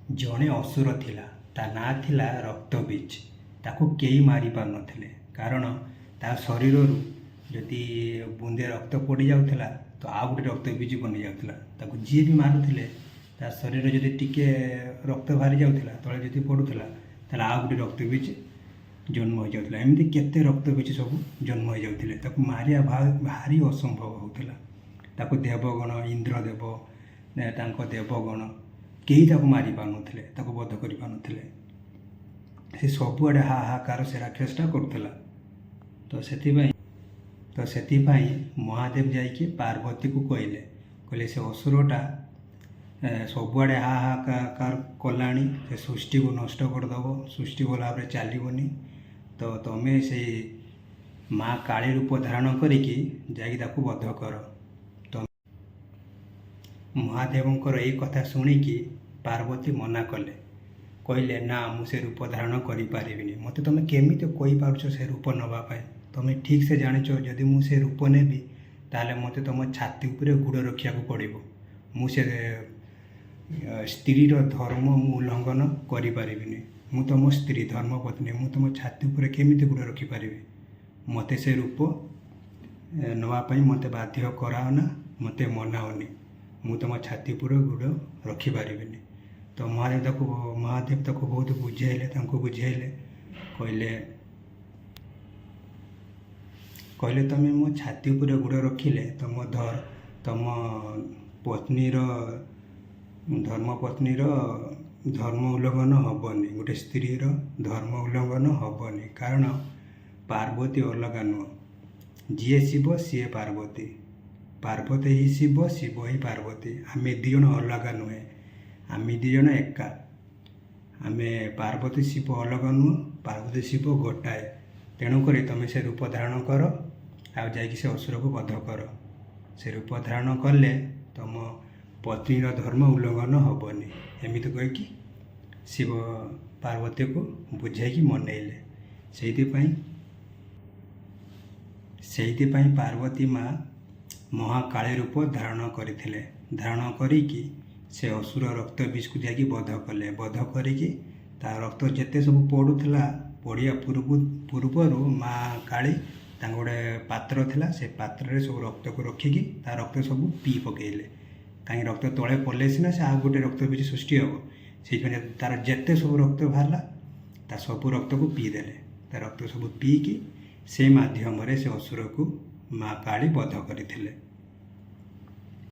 ଜଣେ ଅସୁର ଥିଲା, ତା ନାଁ ଥିଲା ରକ୍ତବୀଜ। ତାକୁ କେହି ମାରିପାରୁନଥିଲେ, କାରଣ ତା ଶରୀରରୁ ଯଦି ବୁନ୍ଦେ ରକ୍ତ ପଡ଼ିଯାଉଥିଲା ତ ଆଉ ଗୋଟେ ରକ୍ତବୀଜ ବନିଯାଉଥିଲା। ତାକୁ ଯିଏ ବି ମାରୁଥିଲେ, ତା ଶରୀରରେ ଯଦି ଟିକେ ରକ୍ତ ବାହାରି ଯାଉଥିଲା, ତଳେ ଯଦି ପଡ଼ୁଥିଲା, ତାହେଲେ ଆଉ ଗୋଟେ ରକ୍ତବୀଜ ଜନ୍ମ ହୋଇଯାଉଥିଲା। ଏମିତି କେତେ ରକ୍ତବୀଜ ସବୁ ଜନ୍ମ ହୋଇଯାଉଥିଲେ। ତାକୁ ମାରିବା ଭାରି ଅସମ୍ଭବ ହେଉଥିଲା। ତାକୁ ଦେବଗଣ, ଇନ୍ଦ୍ରଦେବ, ତାଙ୍କ ଦେବଗଣ କେହି ତାକୁ ମାରି ପାରୁନଥିଲେ, ତାକୁ ବଧ କରିପାରୁନଥିଲେ। ସେ ସବୁଆଡ଼େ ହାହାକାର ସେ ରାକ୍ଷସଟା କରୁଥିଲା। ତ ସେଥିପାଇଁ ମହାଦେବ ଯାଇକି ପାର୍ବତୀକୁ କହିଲେ, କହିଲେ, ସେ ଅସୁରଟା ସବୁଆଡ଼େ ହାହାକାର କଲାଣି, ସେ ସୃଷ୍ଟିକୁ ନଷ୍ଟ କରିଦେବ, ସୃଷ୍ଟି ଭଲ ଭାବରେ ଚାଲିବନି। ତ ତମେ ସେଇ ମା କାଳୀ ରୂପ ଧାରଣ କରିକି ଯାଇକି ତାକୁ ବଧ କର। ତ ମହାଦେବଙ୍କର ଏଇ କଥା ଶୁଣିକି ପାର୍ବତୀ ମନା କଲେ। କହିଲେ, ନା, ମୁଁ ସେ ରୂପ ଧାରଣ କରିପାରିବିନି। ମୋତେ ତୁମେ କେମିତି କହିପାରୁଛ ସେ ରୂପ ନେବା ପାଇଁ? ତୁମେ ଠିକ୍ ସେ ଜାଣିଛ, ଯଦି ମୁଁ ସେ ରୂପ ନେବି ତାହେଲେ ମୋତେ ତୁମ ଛାତି ଉପରେ ଗୁଡ଼ ରଖିବାକୁ ପଡ଼ିବ। ମୁଁ ସେ ସ୍ତ୍ରୀର ଧର୍ମ ମୁଁ ଉଲ୍ଲଙ୍ଘନ କରିପାରିବିନି। ମୁଁ ତୁମ ସ୍ତ୍ରୀ, ଧର୍ମପତ୍ନୀ, ମୁଁ ତୁମ ଛାତି ଉପରେ କେମିତି ଗୁଡ଼ ରଖିପାରିବି? ମୋତେ ସେ ରୂପ ନେବା ପାଇଁ ମୋତେ ବାଧ୍ୟ କରାଅନା, ମୋତେ ମନାଅନି। ମୁଁ ତୁମ ଛାତି ଉପରେ ଗୁଡ଼ ରଖିପାରିବିନି। ତ ମହାଦେବ ତାକୁ ବହୁତ ବୁଝେଇଲେ, ତାଙ୍କୁ ବୁଝେଇଲେ। କହିଲେ, ତମେ ମୋ ଛାତି ଉପରେ ଗୁଡ଼ ରଖିଲେ ତମ ପତ୍ନୀର, ଧର୍ମପତ୍ନୀର ଧର୍ମ ଉଲ୍ଲଙ୍ଘନ ହେବନି। ଗୋଟେ ସ୍ତ୍ରୀର ଧର୍ମ ଉଲ୍ଲଙ୍ଘନ ହେବନି, କାରଣ ପାର୍ବତୀ ଅଲଗା ନୁହଁ। ଯିଏ ଶିବ ସିଏ ପାର୍ବତୀ, ପାର୍ବତୀ ହିଁ ଶିବ, ଶିବ ହିଁ ପାର୍ବତୀ। ଆମେ ଦୁଇ ଜଣ ଅଲଗା ନୁହେଁ, ଆମେ ଦୁଇ ଜଣ ଏକା। ଆମେ ପାର୍ବତୀ ଶିବ ଅଲଗା ନୁହଁ, ପାର୍ବତୀ ଶିବ ଗୋଟାଏ। ତେଣୁକରି ତୁମେ ସେ ରୂପ ଧାରଣ କର ଆଉ ଯାଇକି ସେ ଅସୁରକୁ ବଧ କର। ସେ ରୂପ ଧାରଣ କଲେ ତୁମ ପତ୍ନୀର ଧର୍ମ ଉଲ୍ଲଙ୍ଘନ ହେବନି। ଏମିତି କହିକି ଶିବ ପାର୍ବତୀକୁ ବୁଝେଇକି ମନେଇଲେ। ସେଇଥିପାଇଁ ପାର୍ବତୀ ମା ମହାକାଳୀ ରୂପ ଧାରଣ କରିଥିଲେ। ଧାରଣ କରିକି ସେ ଅସୁର ରକ୍ତବୀଜକୁ ଯାଇକି ବଧ କଲେ। ବଧ କରିକି ତା ରକ୍ତ ଯେତେ ସବୁ ପଡ଼ୁଥିଲା, ପଡ଼ିବା ପୂର୍ବରୁ ମା କାଳୀ ତାଙ୍କ ଗୋଟେ ପାତ୍ର ଥିଲା, ସେ ପାତ୍ରରେ ସବୁ ରକ୍ତକୁ ରଖିକି ତା ରକ୍ତ ସବୁ ପିଇ ପକେଇଲେ। କାହିଁକି? ରକ୍ତ ତଳେ ପଡ଼ିଲେ ସିନା ସେ ଆଉ ଗୋଟେ ରକ୍ତବୀଜ ସୃଷ୍ଟି ହେବ। ସେଇଥିପାଇଁ ତାର ଯେତେ ସବୁ ରକ୍ତ ବାହାରିଲା, ତା ସବୁ ରକ୍ତକୁ ପିଇଦେଲେ। ତା ରକ୍ତ ସବୁ ପିଇକି ସେ ମାଧ୍ୟମରେ ସେ ଅସୁରକୁ ମା କାଳୀ ବଧ କରିଥିଲେ।